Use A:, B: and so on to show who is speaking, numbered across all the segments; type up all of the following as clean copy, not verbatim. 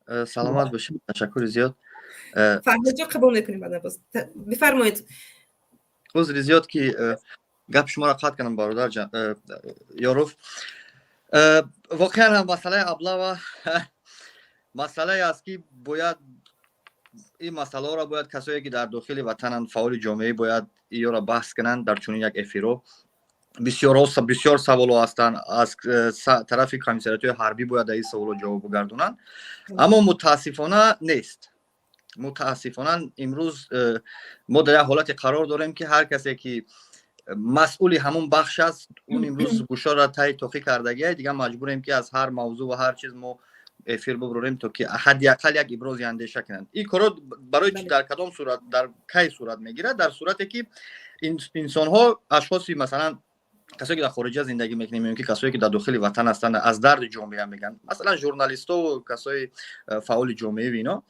A: Саломат бошед, ташаккури зиёд.
B: Фарҳодҷон, қабул мекунем баъдан боз. Бифармоед.
A: Узри зиёд, ки гапи шуморо қатъ кардам, бародар Ёров. Воқеан ҳам масъалаи облава масъалае аст, ки бояд ин масъалаҳоро бояд касое, ки дар дохили ватананд, фаъоли ҷомеа, бояд иёро баҳс кунанд дар чунин як эфирҳо. Бисёрҳо, бисёр саволҳо ҳастанд, аз тарафи комиссариятҳои ҳарбӣ бояд дар ин саволҳо ҷавоб бигардонанд, аммо мутаассифона нест. Мутаассифона, имрӯз мо дар як ҳолате қарор дорем, ки ҳар касе, ки масъули ҳамун бахш аст, он имрӯз гӯшоро таи тоқӣ кардагия. Дигар маҷбурем, ки аз ҳар мавзӯъ ва ҳар чиз мо эфир бубурем, то ки ҳадди ақал як ибрози андеша кунанд. Ин корро барои чи, дар кадом сурат, дар кай сурат мегирад? Дар сурате, ки инсонҳо, ашхоси, масалан, касое, ки дар хориҷа зиндагӣ мекунем ё ки касое, ки дар дохили ватан ҳастанд, аз дарди ҷомеа мегӯянд, масалан, журналистову касои фаъоли ҷомеаву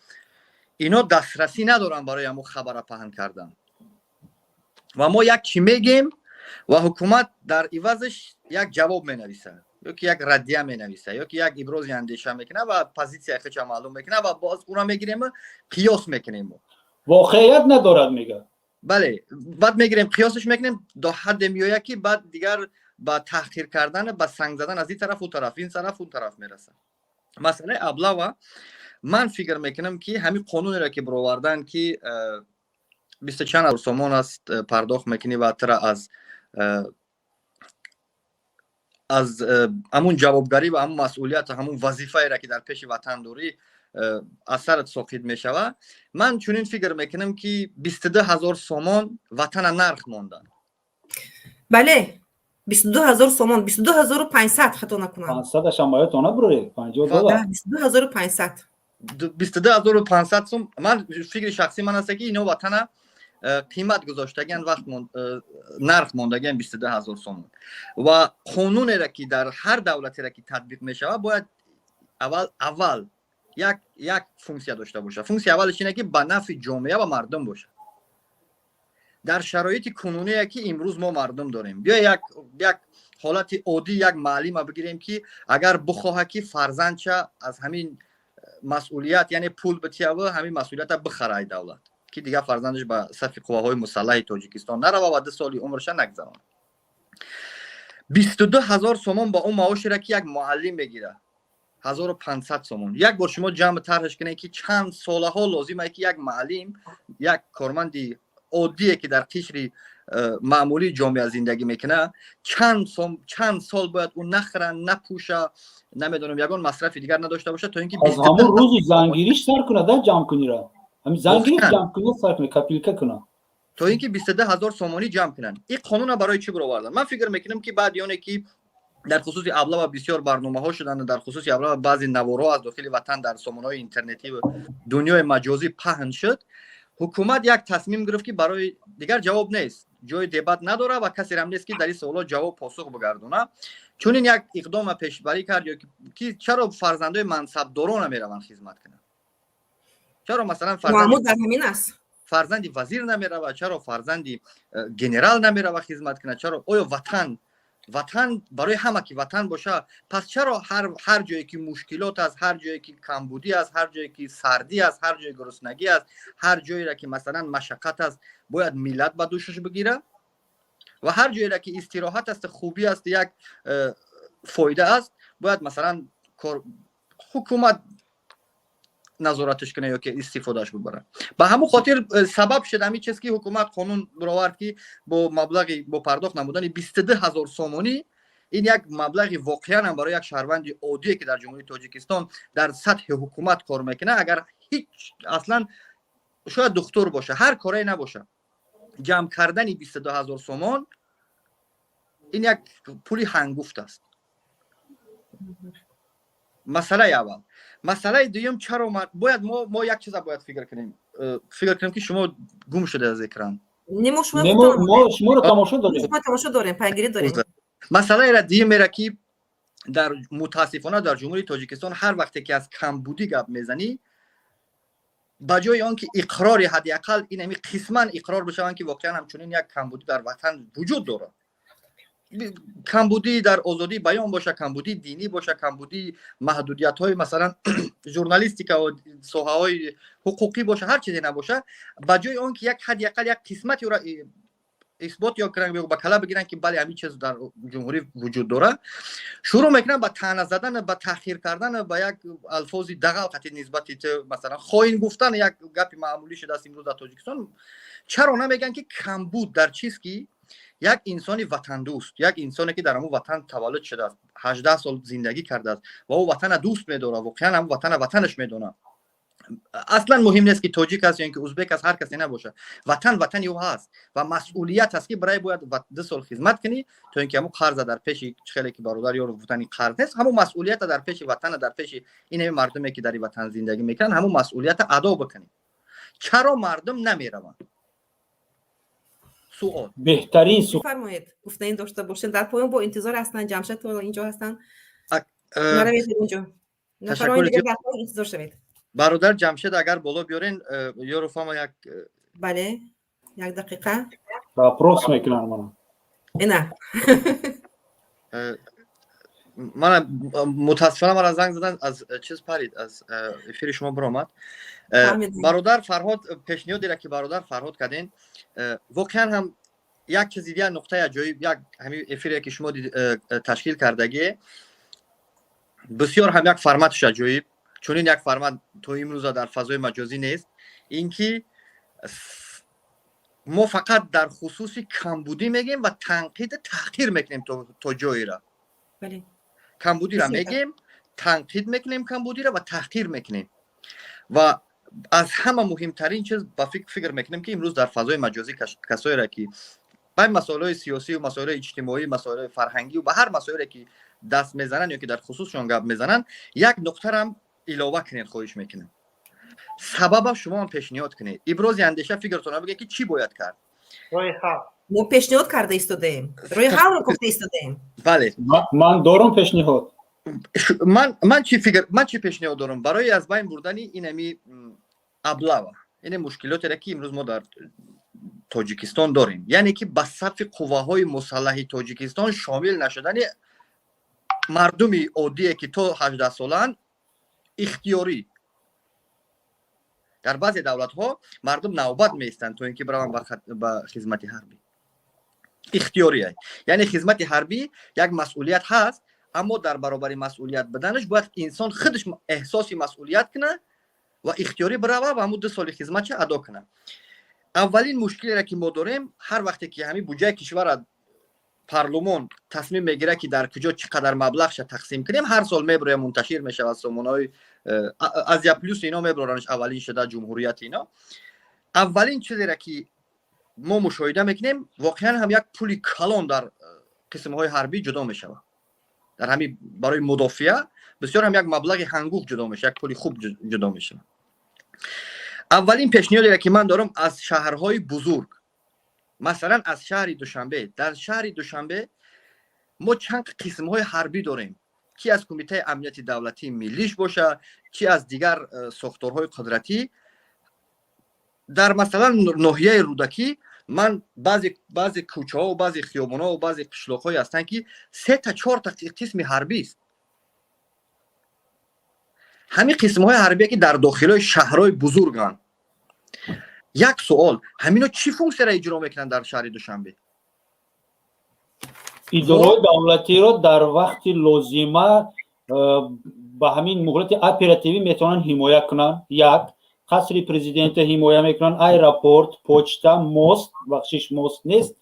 A: ино дастрасӣ надоранд барои ҳамун хабара паҳн кардан. Ва мо як чӣ мегем ва ҳукумат дар ивазаш як ҷавоб менависад ё ки як раддия менависад, ё ки як ибрози андеша мекунад ва позитсияи худша маълум мекунад, ва боз ура мегирем, қиёс мекунем.
C: Воқеият надорад, мега.
A: Бале, баъд мегирем, қиёсаш мекунем, до ҳадде меояд, ки баъд дигар ба таҳқир кардан, ба санг задан аз ин тараф, у тараф, ин тараф, он тараф мерасад. Масъалаи облава, ман фикр мекунам, ки ҳамин қонунеро, ки бировардан, ки бисту чанд ҳазор сомон аст, пардохт мекунӣ ва тура аз ҳамун ҷавобгарӣ ва ҳамун масъулияту ҳамун вазифаеро, ки дар пеши ватан дорӣ, аз сарат соқит мешавад. Ман чунин фикр мекунам, ки 22 000 сомон ватана нарх монданд.
B: Бале, 22 000 сомон, 22 500, хато накунам.
C: Пансадашам бояд она буред, 50 доллар.
B: 22 500.
A: 22 500 сум. Ман фикри шахсии ман аст, ки ино ватана қимат гузоштагиан, вақт нарх мондагиан 22 000 сомон. Ва қонунеро, ки дар ҳар давлатеро, ки татбиқ мешавад, бояд аввал як функсия дошта бошад. Функсия аввалаш ине, ки ба нафъи ҷомеа ва мардум бошад. Дар шароити кунуние, ки имрӯз мо мардум дорем, биё як ҳолати оддӣ, як маълима бигирем, ки агар бихоҳад, ки фарзандча аз ҳамин масъулият, яъне пул битиява, ҳамин масъулията бихара ай давлат, ки дигар фарзандаш ба сафи қувваҳои мусаллаҳи Тоҷикистон нарава ва 2 соли умрша нагзаронад, 22 000 сомон ба он маошеро, ки як муаллим мегирад, 1500 сомон, як бор шумо ҷамъ тарҳаш кунед, ки чанд солаҳо лозим ае, ки як маълим, як корманди оддие, ки дар қишри маъмулии ҷомеа зиндагӣ мекунад, чанд сол бояд ӯ нахӯра, напӯша, намедонам, ягон масрафи дигар надошта бошад, то ин ки
C: Аз ҳамон рӯзи зангириш сар кунад, ҷамъкунира, ҳамин зангириш, ҷамъкунӣ сар кунад, копилка кунад.
A: То ин ки 22 000 сомонӣ ҷамъ кунанд. Ин қонуна барои чӣ бировардан? Ман фикр мекунам, ки баъди оне ки дар хусуси облава бисёр барномаҳо шуданд, дар хусуси облава баъзе наворҳо аз дохили ватан дар сомонаҳои интернетӣ ва дунёи маҷозӣ паҳн шуд, ҳукумат як тасмим гирифт, ки барои дигар ҷавоб нест, ҷои дебат надорад ва касерам нест, ки дар ин саволҳо ҷавоб, посух бигардонад, чунин як иқдома пешбарӣ кард, ё ки чаро фарзандои мансабдорона мераванд хизмат кунанд? Чаро, масалан,
B: дар ҳамин аст.
A: Фарзанди вазир намеравад? Чаро фарзанди генерал намерава хизмат кунад? Чаро? Оё ватан барои ҳама ки ватан боша, пас чаро ҳар ҷое ки мушкилот аст, ҳар ҷое ки камбудӣ аст, ҳар ҷое ки сардӣ аст, ҳар ҷое гуруснагӣ аст, ҳар ҷоеро ки, масалан, машаққат аст, бояд миллат ба дӯшаш бигирад, ва ҳар ҷоеро ки истироҳат аст, хубӣ аст, як фоида аст, бояд, масалан, ҳукумат назораташ кунад ё ки истифодааш бибарад? Ба ҳамон хотир сабаб шуд ҳамин чиз, ки ҳукумат қонун бировард, ки бо маблағи, бо пардохт намудани 22 000 сомонӣ, ин як маблағи воқеан ҳам барои як шаҳрванди оддие, ки дар Ҷумҳурии Тоҷикистон дар сатҳи ҳукумат кор мекунад, агар ҳеҷ аслан шояд духтур боша, ҳар корае набоша, ҷамъ кардани 22 000 сомон ин як пули ҳангуфт аст. Масъалаи аввал. Масъалаи дуюм, чаро бояд мо як чиза бояд фикр кунем, ки шумо гум шуда аз экран.
C: Шуморо тамошо дорем.
B: Тамошо дорем, пайгирӣ дорем.
A: Масъалаеро дуюмера, ки дар мутаассифона дар Ҷумҳурии Тоҷикистон ҳар вақте ки аз камбудӣ гап мезанӣ, ба ҷои он ки иқрори ҳадди ақал инами қисман иқрор бишаванд, ки воқеан ҳамчунин як камбудӣ дар ватан вуҷуд дорад. Камбудӣ дар озодии баён боша, камбудии динӣ боша, камбудии маҳдудиятҳои, масалан, журналистика ва соҳаҳои ҳуқуқӣ боша, ҳар чизе набоша, ба ҷои он ки як ҳадди ақал як қисмати ӯра исбот ё кунанд ё ба кала бигиранд, ки бале, ҳамин чиз дар ҷумҳурӣ вуҷуд дорад, шурӯъ мекунанд ба таъна задан, ба таҳқир кардан, ба як алфози дағал қати нисбати, масалан, хоин гуфтан як гапи маъмулӣ шудааст имрӯз дар Тоҷикистон. Чаро намегӯянд, ки камбуд дар чиз, ки як инсони ватандӯст, як инсоне, ки дар ҳамун ватан таваллуд шудааст, 18 сол зиндагӣ кардааст ва ӯ ватана дӯст медорад, воқеан ҳамун ватана ватанаш медонад, аслан муҳим нест, ки тоҷик аст ё ин ки узбек аст, ҳар касе набошад, ватан ватани ӯ ҳаст ва масъулият аст, ки барои бояд 2 сол хизмат кунӣ, то ин ки ҳамун қарза дар пеши, хеле ки бародар ёро гуфтани, қарз нест, ҳамун масъулията дар пеши ватана, дар пеши ин мардуме, ки дар ин ватан зиндагӣ мекунанд, ҳамун масъулията адо бикунӣ. Чаро мардум намераванд? Суол.
C: Беҳтарин.
B: Фармоед, гуфтанӣ дошта бошед. Дар поён бо интизор ҳастанд, Ҷамшед инҷо ҳастанд, наравед инҷо, нафарони дигар дар поён интизор шавед.
A: Бародар Ҷамшед, агар боло биёрен, ёрофама як.
B: Бале, як дақиқа.
C: Вопрос мекунам мана.
B: Ина.
A: Мана, мутаассифона, мара занг задан, аз чиз парид, аз эфири шумо биромад. Бародар Фарҳод, пешниҳодеро, ки бародар Фарҳод карден, воқеан ҳам як чизи дигар, нуқтаи аҷоиб, як ҳамин эфире, ки шумо ташкил кардагие, бисёр ҳам як форматаш аҷоиб. Чунин як формат то имрӯза дар фазои маҷозӣ нест, ин ки мо фақат дар хусуси камбудӣ мегем ва танқиди таҳқир мекунем то ҷоера. Камбудиро мегем, танқид мекунем камбудиро ва таҳқир мекунем. Ва аз ҳама муҳимтарин чиз, ба фикр мекунем, ки имрӯз дар фазои маҷозӣ касоеро, ки ба масоилҳои сиёсию масоилҳои иҷтимоӣ, масоилҳои фарҳангию ба ҳар масоиле, ки даст мезананд ё ки дар хусусшон гап мезананд, як нуқтарам илова кунед, хоҳиш мекунам. Сабаба шумо ҳам пешниҳод кунед, ибрози андеша, фикртона бигӯед, ки чӣ бояд кард.
B: Мо пешниҳод карда истодаем, роҳи ҳалро гуфта истодаем.
A: Бале.
C: Ман дорам пешниҳод.
A: Ман чӣ фикр, ман чӣ пешниҳод дорам барои аз байн бурдани инами облава, ине мушкилотере, ки имрӯз мо дар Тоҷикистон дорем, яъне ки ба сафи қувваҳои мусаллаҳи Тоҷикистон шомил нашудани мардуми оддие, ки то 18 солаанд, ихтиёрӣ. Дар баъзе давлатҳо мардум навбат меистанд, то ин ки бираванд ба хизмати ҳарбӣ ихтиёрӣ. Яъне хизмати ҳарбӣ як масъулият ҳаст, аммо дар баробари масъулият буданаш бояд инсон худаш эҳсоси масъулият кунад ва ихтиёрӣ бирава ва ҳамун 2 соли хизматша адо кунад. Аввалин мушкилере, ки мо дорем, ҳар вақте ки ҳамин буҷаи кишвара парлумон тасмим мегирад, ки дар куҷо чӣ қадар маблағша тақсим кунем, ҳар сол меброя, мунташир мешавад, сомонаҳои Азия Плюс ино меброранш, аввалин шуда Ҷумҳурияти ино. Аввалин чизере, ки мо мушоҳида мекунем, воқеан ҳам як пули калон дар қисмҳои ҳарбӣ ҷудо мешавад, дар ҳамин барои мудофиа бисёр ҳам як маблағи ҳангуфт ҷудо мешавад, як пули хуб ҷудо мешавад. Аввалин пешниҳодере, ки ман дорам, аз шаҳрҳои бузург, масалан, аз шаҳри Душанбе. Дар шаҳри Душанбе мо чанд қисмҳои ҳарбӣ дорем, ки аз Кумитаи амнияти давлатии миллиш боша, чи аз дигар сохторҳои қудратӣ. Дар, масалан, ноҳияи Рӯдакӣ ман баъзе кӯчаҳо, баъзе хиёбонҳо, баъзе қишлоқҳое ҳастанд, ки сета, чорта қисми ҳарбист. Ҳамин қисмҳои ҳарбие, ки дар дохилҳои шаҳрҳои бузурганд, як суол: ҳамино чӣ функсияро иҷро мекунанд дар шаҳри Душанбе?
C: Идораҳои давлатиро дар вақти лозима ба ҳамин муҳлати оперативӣ метавонанд ҳимоя кунанд. Як қасри президента ҳимоя мекунанд, аэропорт, почта, мост. Бахшиш, мост нест,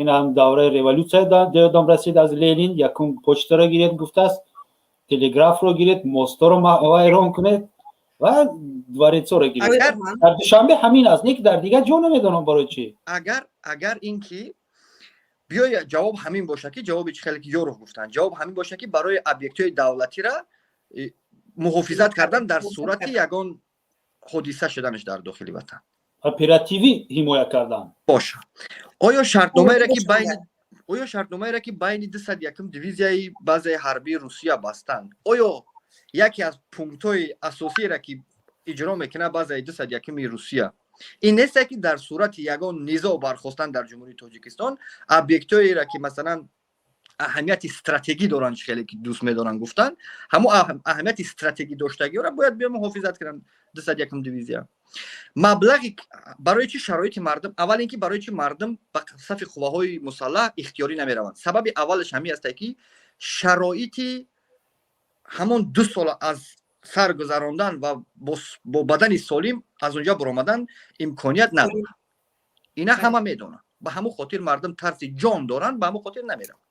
C: ин ҳам давраи революсия ёдам расид, аз Ленин якум почтаро гиред гуфтааст, телеграфро гиред, мостҳоро вайрон кунед ва дворецҳоро гиред. Дар Душанбе ҳамин аст, не ки дар дигар ҷо намедонам барои чӣ.
A: Агар ин ки биёй, ҷавоб ҳамин боша, ки ҷавоби чӣ хеле ки Ёров гуфтанд, ҷавоб ҳамин боша, ки барои объектҳои давлатира муҳофизат кардан дар сурати ягон ҳодиса шуданаш дар дохили ватан.
C: Оперативӣ ҳимоя кардан.
A: Боша, оё шартномаеро, ки байни 201-ум дивизияи базаи ҳарбии Русия бастанд, оё яке аз пунктҳои асосиеро, ки иҷро мекунад базаи 201-уми Русия, ин несте, ки дар сурати ягон низоъ бархостан дар Ҷумҳурии Тоҷикистон объектҳоеро, ки масалан Аҳамияти стратегӣ доранд, чӣ хеле ки дӯст медоранд гуфтан, ҳамон аҳамияти стратегӣ доштагиро бояд биё муҳофизат кунанд. 201-ум дивизия маблағи барои чӣ шароити мардум, аввал ин ки барои чӣ мардум ба сафи қувваҳои мусаллаҳ ихтиёрӣ намераванд? Сабаби аввалаш ҳамин аст, ки шароити ҳамон 2 сола аз сар гузарондан ва бо бадани солим аз онҷа баромадан имконият надорад. Ина ҳама медонанд. Ба ҳамон хотир мардум тарси ҷон доранд, ба ҳамон хотир намераванд.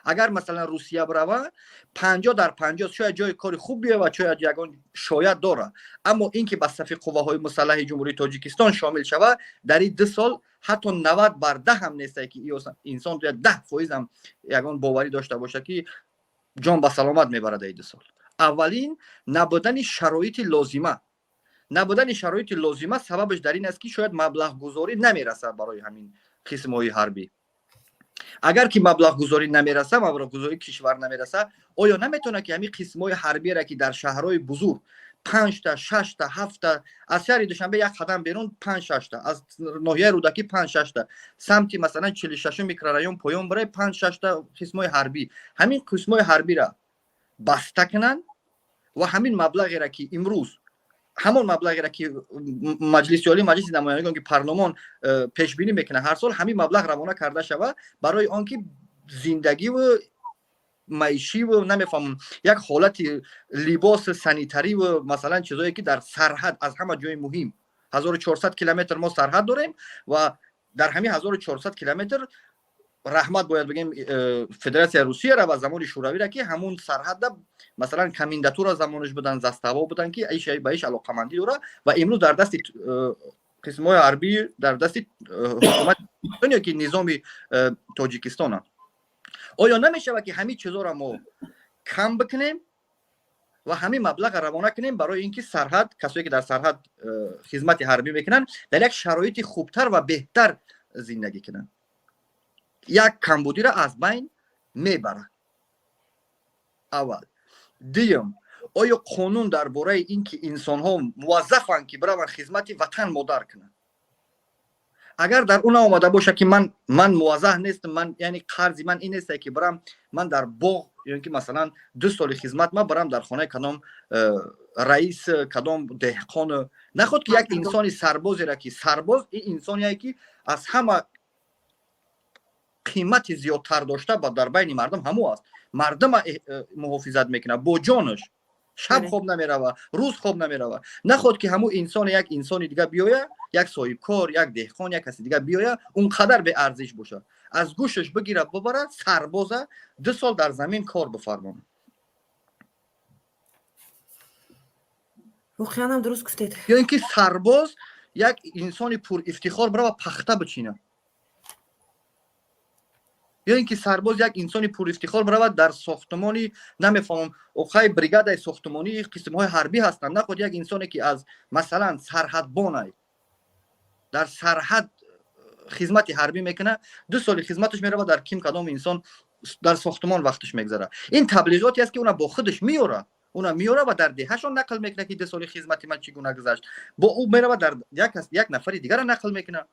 A: Агар, масалан, Русия бирава, 50 дар 50 шояд ҷои кори хуб биёвад, шояд ягон шояд дорад. Аммо ин ки ба сафи қувваҳои мусаллаҳи Ҷумҳурии Тоҷикистон шомил шава, дар ин 2 сол ҳатто 90 бар 10 ҳам нестае, ки инсон 10% ҳам ягон боварӣ дошта бошад, ки ҷон ба саломат мебарад ин 2 сол. Аввалин, набудани шароити лозима. Набудани шароити лозима сабабаш дар ин аст, ки шояд маблағгузорӣ намерасад барои ҳамин қисмҳои ҳарбӣ. Агар ки маблағгузорӣ намераса, маблағгузории кишвар намераса, оё наметавонад, ки ҳамин қисмҳои ҳарбиеро, ки дар шаҳрҳои бузург панҷта, шашта, ҳафта, аз шаҳри Душанбе як қадам берун панҷ, шашта, аз ноҳияи Рӯдакӣ панҷ, шашта, самти, масалан, 46-ум микрорайон поён барои панҷ, шашта қисмҳои ҳарбӣ, ҳамин қисмҳои ҳарбиро баста кунанд ва ҳамин маблағеро, ки имрӯз, ҳамон маблағеро, ки Маҷлиси Олӣ, Маҷлиси намояндагон, ки парлумон пешбинӣ мекунад ҳар сол, ҳамин маблағ равона карда шава барои он ки зиндагиву маишиву, намефаҳмам, як ҳолати либоси санитариву, масалан, чизое, ки дар сарҳад аз ҳама ҷои муҳим, 1400 километр мо сарҳад дорем ва дар ҳамин 1400 километр, раҳмат бояд бигем Федератсияи Русияра ва замони Шӯравиро, ки ҳамун сарҳадда, масалан, комендатура замонаш будан, заставао будан, ки иш ба иш алоқамандӣ дора ва имрӯз дар дасти қисмҳои ҳарбӣ, дар дасти ҳукумат ё ки низоми Тоҷикистонанд. Оё намешавад, ки ҳамин чизоро мо кам бикунем ва ҳамин маблағ равона кунем барои ин ки сарҳад, касое ки дар сарҳад хизмати ҳарбӣ мекунанд, дар як шароити хубтар ва беҳтар зиндагӣ кунанд? Як камбудиро аз байн мебарад аввал. Дуюм, оё қонун дар бораи ин ки инсонҳо муваззафанд, ки бираванд хизмати ватан модар кунанд, агар дар он наомада бошад, ки ман муваззаф нестам, ман, яъне қарзи ман ин несте, ки бирам ман дар боғ ё ки, масалан, 2 соли хизмат ман барам дар хонаи кадом раис, кадом деҳқон. Наход ки як инсони сарбозеро, ки сарбоз ин инсоне, ки аз ҳама қимати зиёдтар дошта ба дар байни мардум ҳамо аст, мардума муҳофизат мекунад бо ҷонаш, шаб хоб намерава, рӯз хоб намерава, наход ки ҳамун инсоне як инсони дига биёя, як соҳибкор, як деҳқон, як каси дига биёя, он қадар беарзиш бошад, аз гӯшаш бигира, бубарад сарбоза, 2 сол дар замин кор бифармонад.
B: Воқеан дуруст гуфтед.
A: Ё ин ки сарбоз, як инсони пурифтихор, бирава пахта бичинад, ё ин ки сарбоз, як инсони пурифтихор, биравад дар сохтмони, намефаҳмам, оқай, бригадаи сохтмонии қисмҳои ҳарбӣ ҳастанд. Наход як инсоне, ки аз, масалан, сарҳадбонай, дар сарҳад хизмати ҳарбӣ мекунад, 2 соли хизматаш меравад дар ким кадом инсон дар сохтмон вақташ мегзарад. Ин таблиғоте аст, ки уна бо худаш меёрад, уна меёрад ва дар деҳашон нақл мекунад, ки 2 соли хизмати ман чӣ гуна гузашт. Бо ӯ меравад, дар як нафари дигара нақл мекунад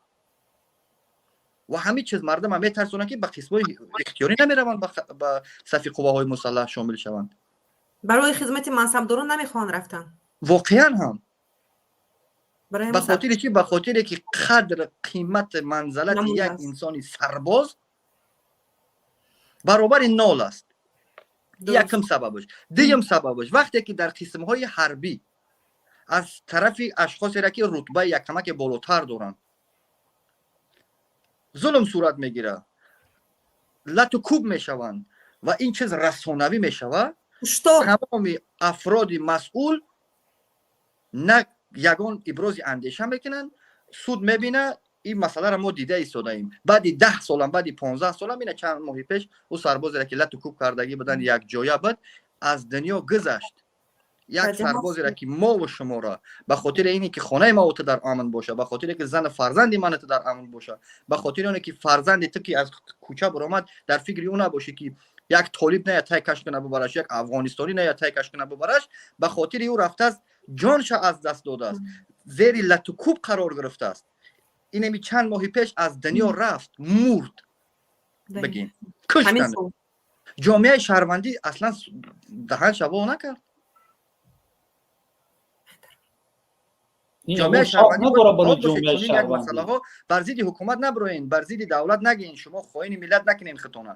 A: ва ҳамин чиз мардума метарсонад, ки ба қисмҳои ихтиёрӣ намераванд, ба сафи қувваҳои мусаллаҳ шомил шаванд.
B: Барои хизмати мансабдорон намехоҳанд рафтан.
A: Воқеан ҳам. Ба хотири чӣ? Ба хотире ки қадр, қимат, манзалати як инсони сарбоз баробари нол аст. Якум сабабаш. Дуюм сабабаш, вақте ки дар қисмҳои ҳарбӣ аз тарафи ашхосеро, ки рутбаи якамаке болотар доранд, зулм сурат мегирад, лату кӯб мешаванд ва ин чиз расонавӣ мешавад, тамоми афроди масъул на ягон ибрози андеша мекунанд. Суд мебина, ин масъаларо мо дида истодаем. Баъди 10 солам, баъди 15 солам, ина чанд моҳи пеш ӯ сарбозеро, ки лату кӯб кардагӣ буданд, якҷоя буд, аз дунё гузашт. Як сарбозеро, ки мову шуморо ба хотири ине ки хонаи ма ту дар амн боша, ба хотире ки зану фарзанди ман ту дар амн боша, ба хотири оне ки фарзанди ту, ки аз кӯча баромад, дар фикри ӯ набошӣ, ки як толиб ная тай каш куна бубараш, як афғонистонӣ ная тай каш куна бубараш, ба хотири ӯ рафтааст, ҷонша аз даст додааст, зери латукӯб қарор гирифтааст, инеми чанд моҳи пеш аз дунё рафт, мурд, бигем, куштанд. Ҷомеаи шаҳрвандӣ аслан даҳан шаво накард. Ҷомеаи шаҳрвандӣ як масъалаҳо бар зидди ҳукумат наброен, бар зидди давлат нагӯен, шумо хоини миллат накунен хитона.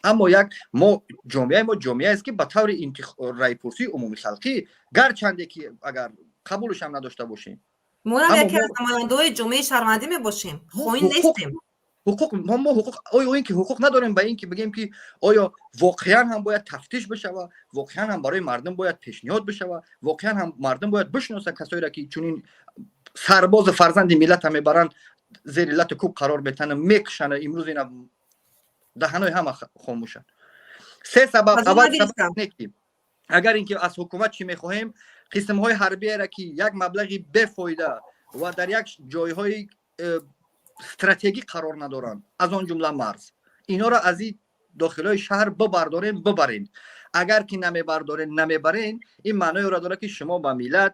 A: Аммо як мо ҷомеаи мо ҷомеаест, ки ба таври райпурсии умумихалқӣ, гарчанде ки агар қабулашам надошта бошем,
B: мо яке аз намояндаҳои ҷомеаи шаҳрвандӣ мебошем, хоин нестем.
A: Ҳуқуқ мо ҳуқуқ, оё ин ки ҳуқуқ надорем ба ин ки бигем, ки оё воқеан ҳам бояд тафтиш бишава, воқеан ҳам барои мардум бояд пешниҳод бишава, воқеан ҳам мардум бояд бишноса касоеро, ки чунин сарбозу фарзанди миллата мебаранд, зери лату кӯб қарор метананд, мекушанд. Имрӯз ина даҳанои ҳама хомӯшанд. Се сабаб. Аввал сабаб не, ки агар ин ки аз ҳукумат чӣ мехоҳем: қисмҳои ҳарбиеро, ки як маблағи бефоида ва дар як ҷойҳои стратегӣ қарор надоранд, аз он ҷумла марз, инҳоро аз ин дохилҳои шаҳр бибардорем, бибарем. Агар ки намебардорен, намебарен, ин маъноеро дорад, ки шумо ба миллат,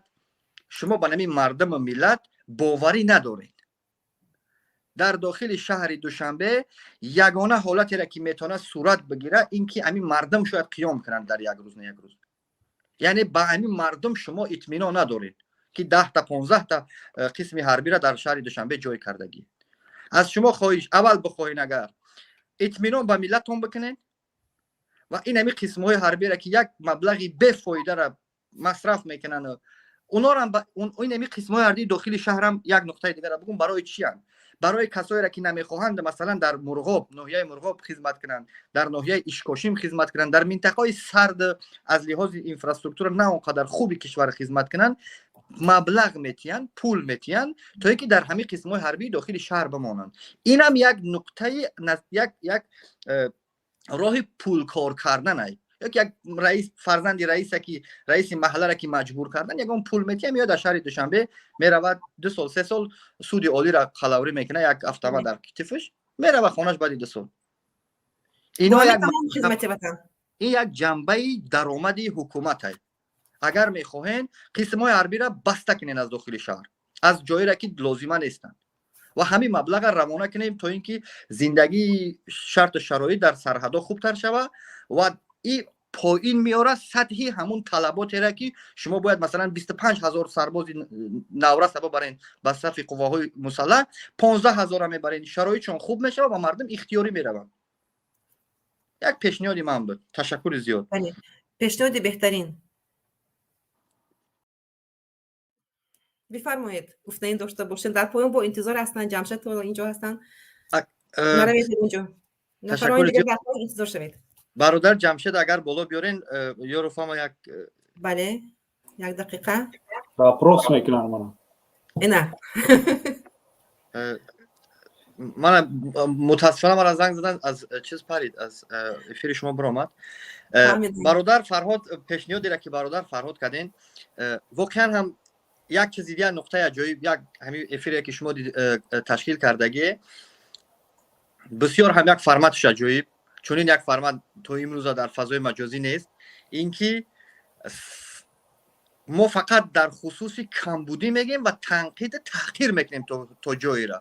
A: шумо ба нами мардуму миллат боварӣ надоред. Дар дохили шаҳри Душанбе ягона ҳолатеро, ки метавонад сурат бигирад, ин ки ҳамин мардум шояд қиём кунанд дар як рӯз, на як рӯз. Яъне ба ҳамин мардум шумо итминон надоред, ки 10-та, 15-та қисми ҳарбиро дар шаҳри Душанбе ҷой кардагӣ. Аз шумо хоҳиш: аввал бихоҳен, агар итминон ба миллатон бикунед ва ин ҳамин қисмҳои ҳарбиро, ки як маблағи бефоидаро масраф мекунанд, унорам, ин ҳамин қисмҳои ҳарбии дохили шаҳрам, як нуқтаи дигарро бигӯм: барои чиянд? Барои касоеро, ки намехоҳанд, масалан, дар Мурғоб, ноҳияи Мурғоб хизмат кунанд, дар ноҳияи Ишкошим хизмат кунанд, дар минтақаҳои сард, аз лиҳози инфраструктура на он қадар хуби кишвар хизмат кунанд, маблағ метиҳанд, пул метиҳанд, то ин ки дар ҳамин қисмҳои ҳарбии дохили шаҳр бимонанд. Инам як нуқтаи, як роҳи пулкор карданай. Ёки як раис, фарзанди раиса, ки раиси маҳалларо ки маҷбур кардан, ягон пул метиҳам, ё дар шаҳри Душанбе меравад, 2 сол, 3 сол суди олиро қалаврӣ мекунад, як автомат дар китифаш, мерава хонаш баъди 2 сол. Ино ин як ҷанбаи даромади ҳукуматай. Агар мехоҳен, қисмҳои ҳарбиро баста кунен аз дохили шаҳр, аз ҷоеро, ки лозима нестанд, ва ҳамин маблаға равона кунем, то ин ки зиндагии шарту шароит дар сарҳадҳо хубтар шава ва и поин меорад сатҳи ҳамун талаботеро, ки шумо бояд, масалан, 25 000 сарбози навраса бибарен ба сафи қувваҳои мусаллаҳ, 15 000-а мебарен, шароитшон хуб мешавад ва мардум ихтиёрӣ мераванд. Як пешниҳоди ман буд. Ташаккури зиёд.
B: Пешниҳоди беҳтарин. Бифармоед, гуфтанӣ дошта бошед. Дар поён бо интизор ҳастанд, Ҷамшед инҷо ҳастанд, наравед инҷо, нафарони дигар дар поён интизор шавед.
A: Бародар Ҷамшед, агар боло биёрен, ёруфама як.
B: Бале, як дақиқа.
C: Вопрос мекунам мана.
B: Ина.
A: Мана, мутаассифона, мара занг задан, аз чиз парид, аз эфири шумо биромад. Бародар Фарҳод, пешниҳодеро, ки бародар Фарҳод карден, воқеан ҳам як чизи дигар, нуқтаи аҷоиб, як ҳамин эфире, ки шумо ташкил кардагӣ, бисёр ҳам як форматш аҷоиб. Чунин як формат то имрӯза дар фазои маҷозӣ нест. Ин ки мо фақат дар хусуси камбудӣ мегем ва танқиду таҳқир мекунем то ҷоеро.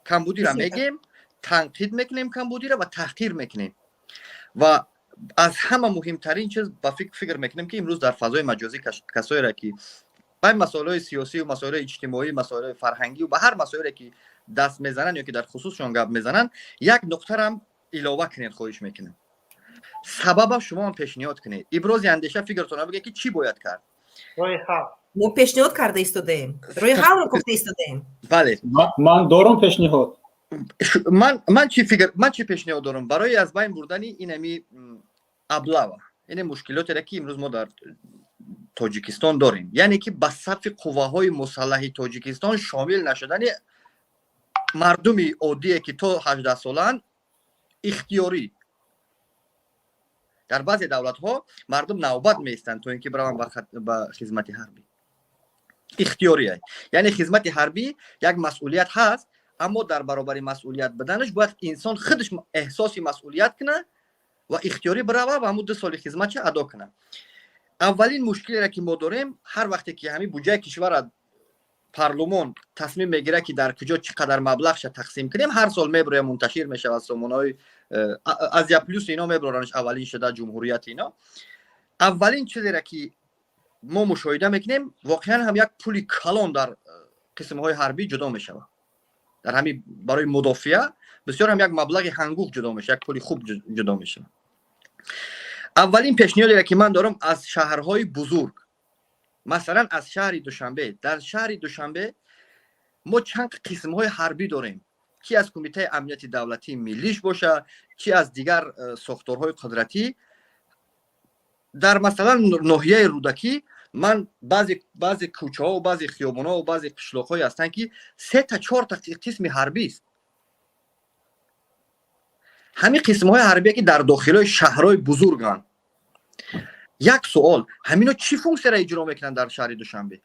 A: Камбудиро мегем, танқид мекунем камбудиро ва таҳқир мекунем. Ва аз ҳама муҳимтарин чиз, ба фикр мекунем, ки имрӯз дар фазои маҷозӣ касоеро, ки ба масоилҳои сиёсию масоилҳои иҷтимоӣ, масоилҳои фарҳангию ба ҳар масоиле, ки даст мезананд ё ки дар хусусшон гап мезананд, як нуқтарам илова кунед, хоҳиш мекунам. Сабаба шумоам пешниҳод кунед, ибрози андеша, фикртона бигӯед, ки чӣ бояд кард.
B: Мо пешниҳод карда истодаем, роҳи ҳалро гуфта истодаем.
A: Бале.
C: Ман дорам пешниҳод.
A: Ман чӣ фикр, ман чӣ пешниҳод дорам барои аз байн бурдани инами облава, ине мушкилотере, ки имрӯз мо дар Тоҷикистон дорем, яъне ки ба сафи қувваҳои мусаллаҳи Тоҷикистон шомил нашудани мардуми оддие, ки то 18 солаанд, ихтиёрӣ. Дар баъзе давлатҳо мардум навбат меистанд, то ин ки бираванд ба хизмати ҳарбӣ ихтиёрӣ. Яъне хизмати ҳарбӣ як масъулият ҳаст, аммо дар баробари масъулият буданаш бояд инсон худаш эҳсоси масъулият кунад ва ихтиёрӣ бирава ва ҳамун 2 соли хизматша адо кунад. Аввалин мушкилере, ки мо дорем, ҳар вақте ки ҳамин буҷаи кишварро Парлумон тасмим мегирад, ки дар куҷо чӣ қадар маблағша тақсим кунем, ҳар сол меброя, мунташир мешавад, сомонаҳои Азия Плюс ино меброранш, аввалин шуда Ҷумҳурият ино. Аввалин чизере, ки мо мушоҳида мекунем, воқеан ҳам як пули калон дар қисмҳои ҳарбӣ ҷудо мешавад. Дар ҳамин барои мудофиа бисёр ҳам як маблағи ҳангуфт ҷудо мешавад, як пули хуб ҷудо мешавад. Аввалин пешниҳодере, ки ман дорам, аз шаҳрҳои бузург, масалан, аз шаҳри Душанбе. Дар шаҳри Душанбе мо чанд қисмҳои ҳарбӣ дорем, ки аз Кумитаи амнияти давлатии миллиш боша, чи аз дигар сохторҳои қудратӣ. Дар, масалан, ноҳияи Рӯдакӣ ман баъзе кӯчаҳо, баъзе хиёбонҳо, баъзе қишлоқҳое ҳастанд, ки сета, чорта қисми ҳарбист. Ҳамин қисмҳои ҳарбие, ки дар дохилҳои шаҳрҳои бузурганд, як суол: ҳамино чӣ функсияро иҷро мекунанд дар шаҳри Душанбе?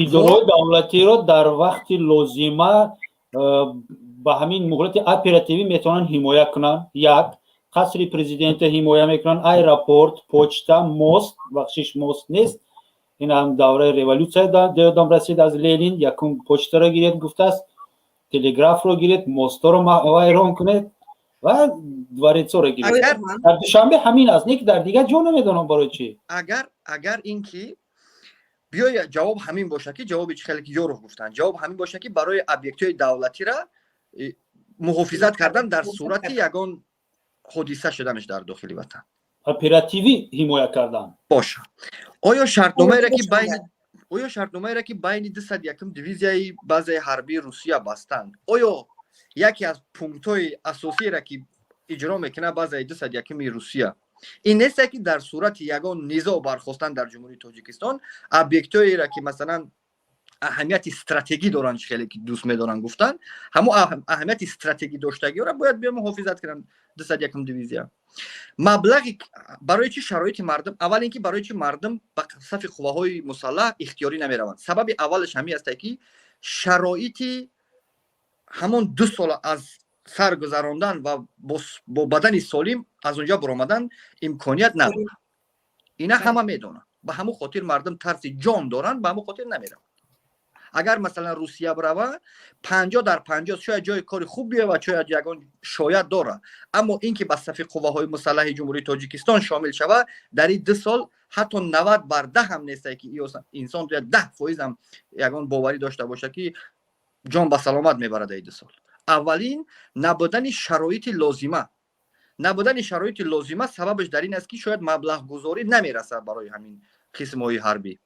C: Идораҳои давлатиро дар вақти лозима ба ҳамин муҳлати оперативӣ метавонанд ҳимоя кунанд. Як қасри президента ҳимоя мекунанд, аэропорт, почта, мост. Бахшиш, мост нест, ин ҳам давраи революсия ёдам расид аз Ленин: якум почтаро гиред, гуфтааст, телеграфро гиред, мостҳоро вайрон кунед ва дворецоро гиред. Дар Душанбе ҳамин аст, не ки дар дигар ҷо намедонам барои чӣ.
A: Агар ин ки биёя, ҷавоб ҳамин боша, ки ҷавоби чӣ хеле ки Ёров гуфтанд, ҷавоб ҳамин боша, ки барои объектҳои давлатира муҳофизат кардан дар сурати ягон ҳодиса шуданаш дар дохили ватан.
C: Оперативӣ ҳимоя кардан.
A: Боша, оё шартномаеро, ки байни 201-ум дивизияи базаи ҳарбии Русия бастанд, оё яке аз пунктҳои асосиеро, ки иҷро мекунад базаи 201-уми Русия, ин несте, ки дар сурати ягон низоъ бархостан дар Ҷумҳурии Тоҷикистон объектҳоеро, ки, масалан, аҳамияти стратегӣ доранд, чӣ хеле ки дӯст медоранд гуфтан, ҳамон аҳамияти стратегӣ доштагиро бояд биё муҳофизат кунанд 201-ум дивизия? Маблағи барои чӣ шароити мардум, аввал ин ки барои чӣ мардум ба сафи қувваҳои мусаллаҳ ихтиёрӣ намераванд? Сабаби аввалаш ҳамин аст, ки шароити ҳамон 2 сола аз сар гузарондан ва бо бадани солим аз онҷа баромадан имконият надорад. Ина ҳама медонанд. Ба ҳамон хотир мардум тарси ҷон доранд, ба ҳамон хотир намераванд. Агар, масалан, Русия бирава, 50 дар 50 шояд ҷои кори хуб биёвад, шояд ягон шояд дорад, аммо ин ки ба сафи қувваҳои мусаллаҳи Ҷумҳурии Тоҷикистон шомил шава, дар ин 2 сол ҳатто 90 бар 10 ҳам нестае, ки инсон 10% ҳам ягон боварӣ дошта бошад, ки ҷон ба саломат мебарад ин 2 сол. Аввалин, набудани шароити лозима. Набудани шароити лозима сабабаш дар ин аст, ки шояд маблағгузорӣ намерасад барои ҳамин қисмҳои ҳарбӣ.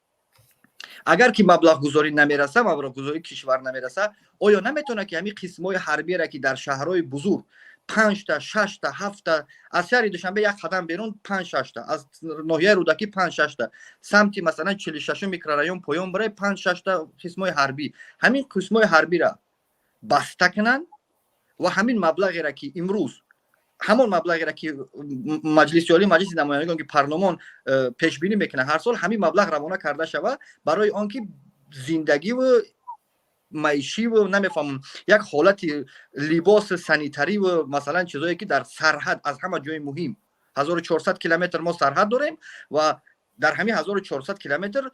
A: Агар ки маблағгузорӣ намераса, маблағгузории кишвар намераса, оё наметавонад, ки ҳамин қисмҳои ҳарбиеро, ки дар шаҳрҳои бузург панҷта, шашта, ҳафта, аз шаҳри Душанбе як қадам берун панҷ, шашта, аз ноҳияи Рӯдакӣ панҷ, шашта, самти, масалан, 46-ум микрорайон поён барои панҷ, шашта қисмҳои ҳарбӣ, ҳамин қисмҳои ҳарбиро баста кунанд ва ҳамин маблағеро, ки имрӯз, ҳамон маблағеро, ки Маҷлиси Олӣ, Маҷлиси намояндагон, ки парлумон пешбинӣ мекунад ҳар сол, ҳамин маблағ равона карда шава барои он ки зиндагиву маишиву, намефаҳмам, як ҳолати либоси санитариву, масалан, чизое, ки дар сарҳад аз ҳама ҷои муҳим, 1400 километр мо сарҳад дорем ва дар ҳамин 1400 километр,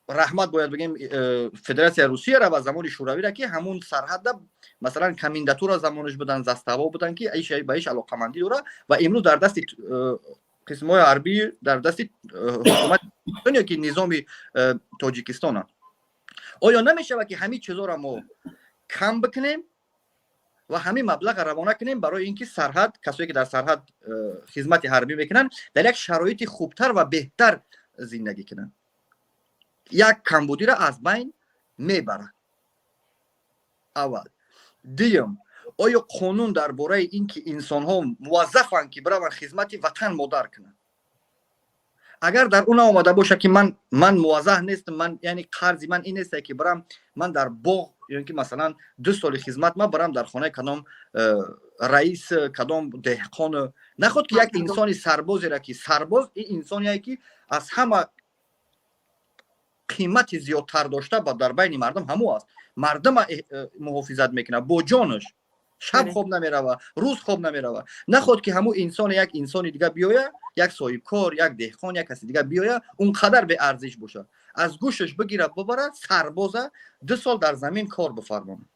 A: раҳмат бояд бигем Федератсияи Русияра ва замони Шӯравира, ки ҳамун сарҳадда, масалан, комендатура замонаш будан, заставо будан, ки ба иш алоқамандӣ дора ва имрӯз дар дасти қисмҳои ҳарбӣ, дар дасти ҳукумат ё ки низоми Тоҷикистонанд. Оё намешавад, ки ҳамин чизоро мо кам бикунем ва ҳамин маблағ равона кунем барои ин ки сарҳад, касое, ки дар сарҳад хизмати ҳарбӣ мекунанд, дар як шароити хубтар ва беҳтар зиндагӣ кунанд? Як камбудиро аз байн мебарад аввал. Дуюм, оё қонун дар бораи ин ки инсонҳо муваззафанд, ки бираванд хизмати ватан модар кунанд, агар дар он наомада бошад, ки ман муваззаф нестам, ман, яъне қарзи ман ин несте, ки бирам ман дар боғ ё ки, масалан, 2 соли хизмат ман барам дар хонаи кадом раис, кадом деҳқон. Наход ки як инсони сарбозеро, ки сарбоз ин инсоне, ки аз ҳама қимати зиёдтар дошта ба дар байни мардум ҳамо аст, мардума муҳофизат мекунад бо ҷонаш, шаб хоб намерава, рӯз хоб намерава, наход ки ҳамун инсоне як инсони дига биёя, як соҳибкор, як деҳқон, як каси дига биёя, он қадар беарзиш бошад. Аз гӯшаш бигира, бибарад, сарбоза 2 сол дар замин кор бифармонад.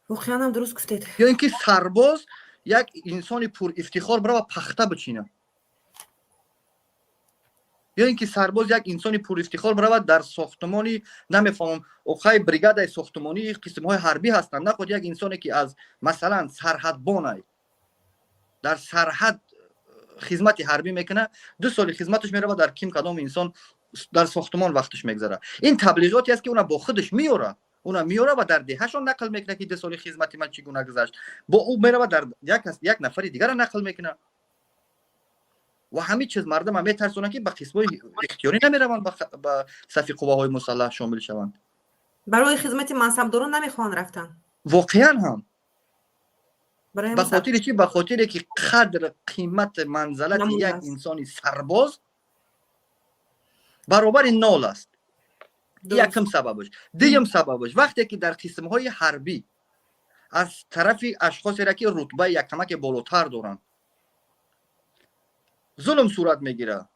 B: Воқеан ҳам дуруст гуфтед.
A: Ё ин ки сарбоз, як инсони пурифтихор, бирава пахта бичинад, ё ин ки сарбоз, як инсони пурифтихор, биравад дар сохтмони, намефаҳмам, оқай, бригадаи сохтмонии қисмҳои ҳарбӣ ҳастанд. Наход як инсоне ки аз, масалан, сарҳадбонай, дар сарҳад хизмати ҳарбӣ мекунад, 2 соли хизматаш меравад дар ким кадом инсон дар сохтмон вақташ мегзарад. Ин таблиғоте аст, ки уна бо худаш меёрад, уна меёрад ва дар деҳашон нақл мекунад, ки 2 соли хизмати ман чӣ гуна гузашт. Бо ӯ меравад, дар як нафари дигара нақл мекунад ва ҳамин чиз мардама метарсонад, ки ба қисмҳои ихтиёрӣ намераванд, ба сафи қувваҳои мусаллаҳ шомил шаванд.
B: Барои хизмати мансабдорон намехоҳанд рафтан.
A: Воқеан ҳам. Ба хотири чӣ? Ба хотире ки қадр, қимат, манзалати як инсони сарбоз баробари нол аст. Якум сабабаш. Дуюм сабабаш: вақте ки дар қисмҳои ҳарбӣ аз тарафи ашхосеро, ки рутбаи якамаке болотар доранд, зулм сурат мегирад,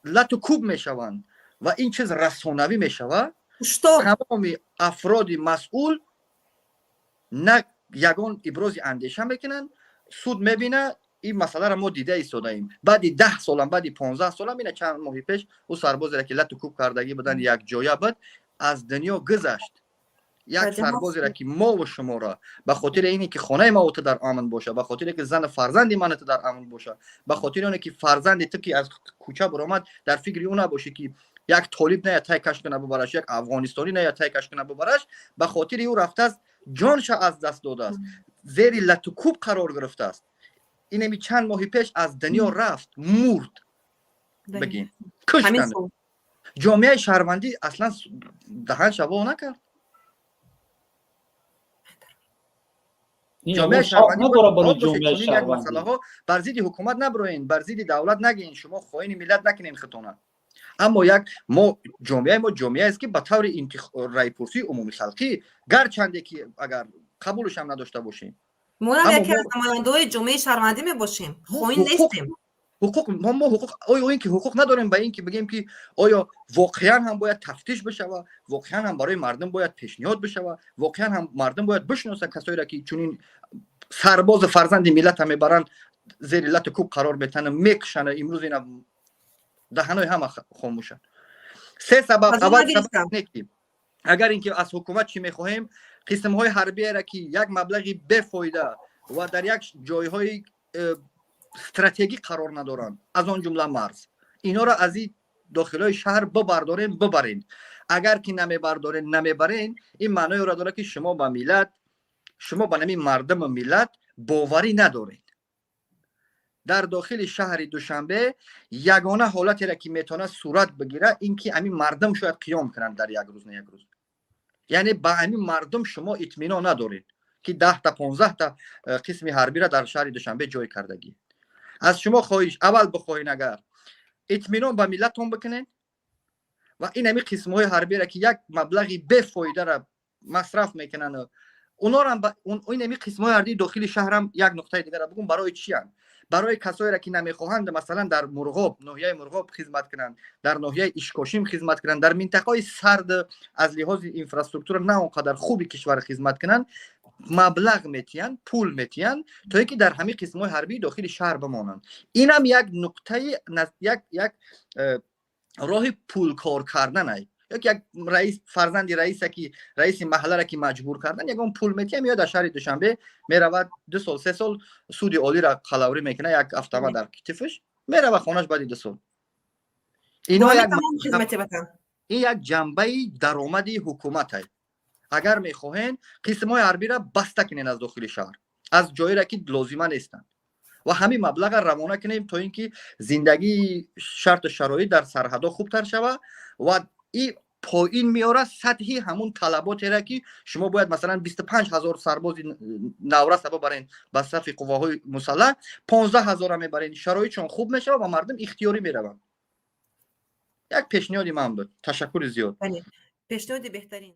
A: лату кӯб мешаванд ва ин чиз расонавӣ мешавад, тамоми афроди масъул на ягон ибрози андеша мекунанд. Суд мебина, ин масъаларо мо дида истодаем. Баъди 10 солам, баъди 15 солам, ина чанд моҳи пеш ӯ сарбозеро, ки лату кӯб кардагӣ буданд, якҷоя буд, аз дунё гузашт. Як сарбозеро, ки мову шуморо ба хотири ине ки хонаи ма ту дар амн боша, ба хотире ки зану фарзанди ман ту дар амн боша, ба хотири оне ки фарзанди ту ки аз кӯча баромад, дар фикри ӯ набошӣ, ки як толиб ная тай каш куна бубараш, як афғонистонӣ ная тай каш куна бубараш, ба хотири ӯ рафтааст, ҷонша аз даст додааст, зери латукӯб қарор гирифтааст. Инами чанд моҳи пеш аз дунё рафт, мурд, бигем, куштанд. Ҷомеаи шаҳрвандӣ аслан даҳан шаво накард. Ҷомеаи шаҳрвандӣ як масъалаҳо бар зидди ҳукумат набироен, бар зидди давлат нагӯен, шумо хоини миллат накунен хитона. Аммо як мо ҷомеаи мо ҷомеаест, ки ба таври райпурсии умумихалқӣ, гарчанде ки агар қабулашам надошта бошем.
B: Мо яке аз намояндаҳои ҷомеаи шаҳрвандӣ мебошем, хоин нестем.
A: Ҳуқуқ, мо ҳуқуқ, оё ин ки ҳуқуқ надорем ба ин ки бигем, ки оё воқеан ҳам бояд тафтиш бишава, воқеан ҳам барои мардум бояд пешниҳод бишава, воқеан ҳам мардум бояд бишиносанд касоеро, ки чунин сарбозу фарзанди миллата мебаранд, зери лату кӯб қарор метананд, мекушанд. Имрӯз ина даҳанои ҳама хомӯшанд. Се сабаб. Аввал сабаб, ки агар ин ки аз ҳукумат чӣ мехоҳем: қисмҳои ҳарбиеро, ки як маблағи бефоида ва дар як ҷойҳои стратегӣ қарор надоранд, аз он ҷумла марз, инҳоро аз ин дохилҳои шаҳр бибардорем, бибарен. Агар ки намебардорен, намебарен, ин маъноеро дорад, ки шумо ба миллат, шумо ба нами мардуму миллат боварӣ надоред. Дар дохили шаҳри Душанбе ягона ҳолатеро, ки метавонад сурат бигирад, ин ки ҳамин мардум шояд қиём кунанд дар як рӯз, на як рӯз. Яъне ба ҳамин мардум шумо итминон надоред, ки 10-та, 15-та қисми ҳарбиро дар шаҳри Душанбе ҷой кардагӣ. Аз шумо хоҳиш: аввал бихоҳен, агар итминон ба миллатон бикунед ва ин ҳамин қисмҳои ҳарбиро, ки як маблағи бефоидаро масраф мекунанд, унорам, ин ҳамин қисмҳои ҳарбии дохили шаҳрам, як нуқтаи дигарро бигӯм: барои чиянд? Барои касоеро, ки намехоҳанд, масалан, дар Мурғоб, ноҳияи Мурғоб хизмат кунанд, дар ноҳияи Ишкошим хизмат кунанд, дар минтақаҳои сард, аз лиҳози инфраструктура на он қадар хуби кишвар хизмат кунанд, маблағ метиҳанд, пул метиҳанд, то ин ки дар ҳамин қисмҳои ҳарбии дохили шаҳр бимонанд. Инам як нуқтаи, як роҳи пулкор карданай. Ёки як раис, фарзанди раиса, ки раиси маҳалларо ки маҷбур кардан, ягон пул метиҳам, ё дар шаҳри Душанбе меравад, 2 сол, 3 сол суди олиро қалаврӣ мекунад, як автомат дар китифаш, мерава хонаш баъди 2 сол. Ино ин як ҷанбаи даромади ҳукуматай. Агар мехоҳен, қисмҳои ҳарбиро баста кунен аз дохили шаҳр, аз ҷоеро, ки лозима нестанд, ва ҳамин маблаға равона кунем, то ин ки зиндагии шарту шароит дар сарҳадҳо хубтар шава ва и поин меорад сатҳи ҳамун талаботеро, ки шумо бояд, масалан, 25 000 сарбози навраса бибарен ба сафи қувваҳои мусаллаҳ, 15 000-а мебарен, шароитшон хуб мешавад ва мардум ихтиёрӣ мераванд. Як пешниҳоди ман буд. Ташаккури зиёд.
B: Пешниҳоди беҳтарин.